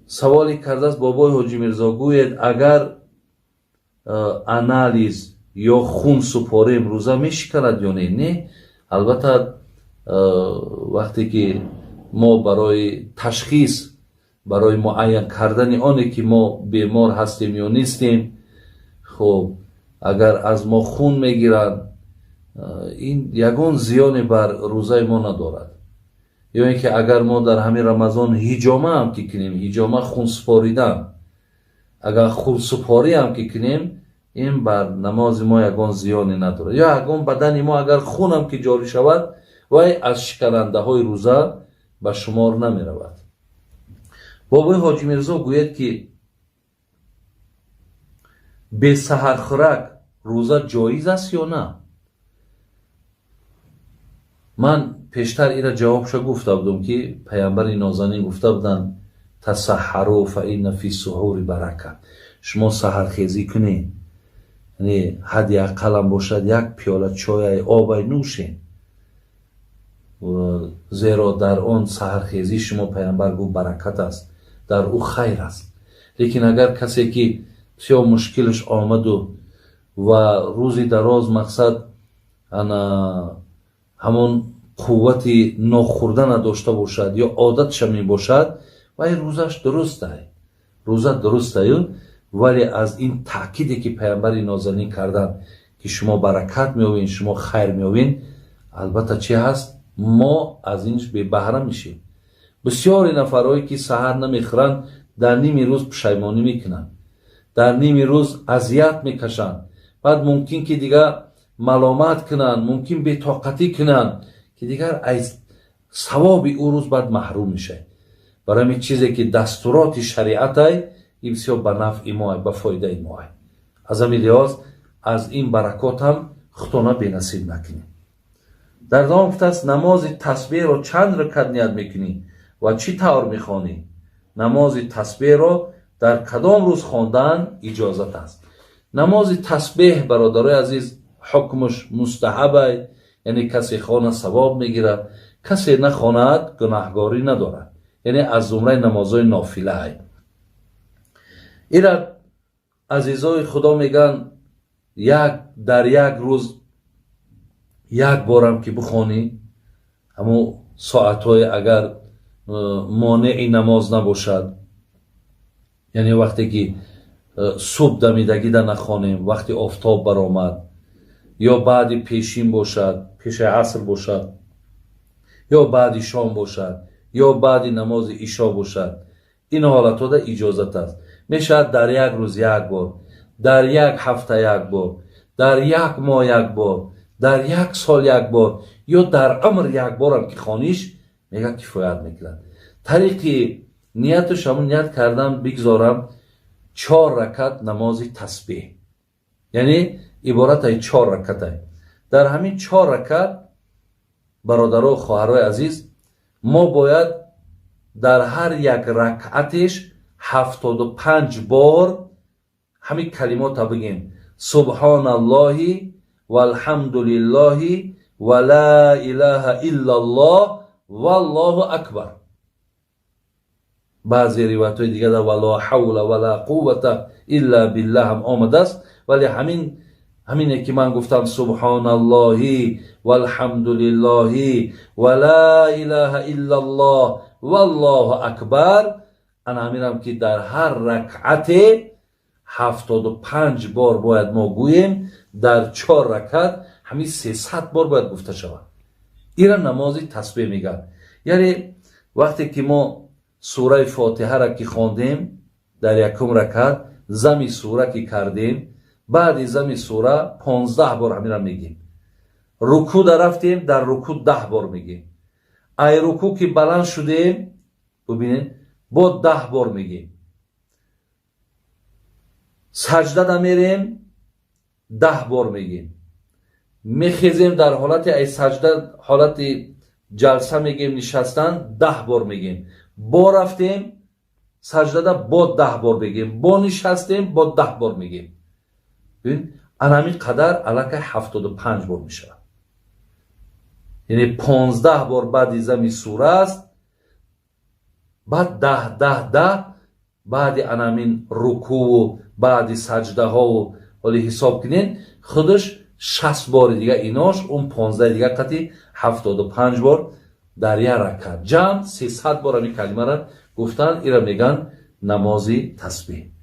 Саволе кардааст: бобои Ҳоҷи Мирзо, гӯед, агар анализ ё хун супорем, рӯза мешиканад ё не? Не, албатта, вақте ки мо барои ташхис, барои муайян кардани оне ки мо бемор ҳастем ё нестем, хуб, агар аз мо хун мегиранд, ин ягон зиёне бар рӯзаи мо надорад. Ё ин ки агар мо дар ҳамин Рамазон ҳиҷома ҳам ки кунем, ҳиҷома хунсупоридан, агар хунсупориам ки кунем, ин бар намози мо ягон зиёне надорад. Ё ягон бадани мо агар хунам ки ҷорӣ шавад, вай аз шиканандаҳои рӯза ба шумор намеравад. Бобои Ҳоҷи Мирзо, гӯяд, ки бесаҳархӯрак рӯза ҷоиз аст ё на? Ман пештар ира ҷавобша гуфта будам, ки паямбари нозанин гуфта буданд: تسحروا فإن في السحور بركة. Шумо саҳархезӣ кунед, яъне ҳадди ақаллам бошад, як пиёла чояй, обай нӯшед, зеро дар он саҳархезӣ шумо, паямбар гуфт, баракат аст, дар ӯ хайр аст. Лекин агар касе ки бисёр мушкилаш омаду ва рӯзи дароз, мақсад, ана ҳамон қуввати нохӯрдана дошта бошад ё одатша мебошад, вай рӯзаш дурустай, рӯза дурустаю. Вале аз ин таъкиде ки паямбари нозанин карданд, ки шумо баракат меёбед, шумо хайр меёбед, албатта, чи ҳаст, мо аз инш бебаҳра мешем. Бисёре нафарҳое ки саҳар намехӯранд, дар ними рӯз пушаймонӣ мекунанд, дар ними рӯз азият мекашанд. Баъд мумкин ки дигар маломат кунанд, мумкин бетоқатӣ кунанд, ки дигар аз савоби ӯ рӯз баъд маҳрум мешавад. Барои ҳамин, чизе ки дастуроти шариатай, ин бисёр ба нафъи моай, ба фоидаи моай. Аз ҳамин лиҳоз аз ин баракотам худтона бенасиб накунем. Дар давом гуфтааст: намози тасбеҳро чанд ракат ният мекунӣ ва чӣ тавр мехонӣ? Намози тасбеҳро дар кадом рӯз хондан иҷозат аст? Намози тасбеҳ, бародарои азиз, ҳукмаш мустаҳабай, яъне касе хона, савоб мегирад, касе нахонад, гунаҳгорӣ надорад, яъне аз зумраи намозҳои нофилаай. Ира азизои Худо мегӯянд, як дар як рӯз як борам ки бихонӣ, ҳамун соатҳое, агар монеи намоз набошад, яъне вақте ки субҳ дамидагида нахонем, вақти офтоб баромад, ё баъди пешин бошад, пеши аср бошад, ё баъди шом бошад, ё баъди намози ишо бошад, ин ҳолатҳода иҷозат аст. Мешавад дар як рӯз як бор, дар як ҳафта як бор, дар як моҳ як бор, дар як сол як бор ё дар умр як борам ки хониш, мега, кифоят мекунад. Тариқи ниятуш ҳамун ният кардан бигзорам чор ракат намози тасбеҳ, яъне иборатай чор ракатай. Дар ҳамин чор ракат, бародару хоҳарои азиз, мо бояд дар ҳар як ракъатеш 75 бор ҳамин калимота бигем: سبحان الله والحمد لله ولا إله إلا الله والله أكبر. Баъзе ривоятҳои дигар ولا حول ولا قوة إلا بالله ҳам омадааст. Вале ҳамине ки ман гуфтам: سبحان الله والحمد لله ولا إله إلا الله والله أكبر. Ана ҳаминам ки дар ҳар ракъате 75 бор бояд мо гӯем, дар чор ракат ҳамин 300 бор бояд гуфта шавад. Ира намози тасбеҳ мегӯяд. Яъне вақте ки мо сураи Фотиҳара ки хондем, дар якум ракат зами сура ки кардем, баъди зами сура 15 бор ҳамира мегем. Рукӯ да рафтем, дар рукӯ 10 бор мегем. Ай рукӯ ки баланд шудем, бубинед, бо 10 бор мегем. Саҷдада мерем, 10 бор мегем. Мехезем, дар ҳолати ай саҷда ҳолати ҷалса мегем, нишастан, 10 бор мегем. Бо рафтем саҷдада, бо 10 бор мегем. Бо нишастем, бо 10 бор мегем. Ана ҳамин қадар аллакай 75 бор мешавад. Яъне 15 бор баъди зами сура аст, баъд 10, 10, 10. Баъди анамин рукуву баъди саҷдаҳову ҳоли ҳисоб кунед, худаш 60 бори дига инош, он 15 дига қати 75 бор дар як ракат, ҷамъ 300 бор ҳамин калимаро гуфтан. Ира меган намози тасбиҳ.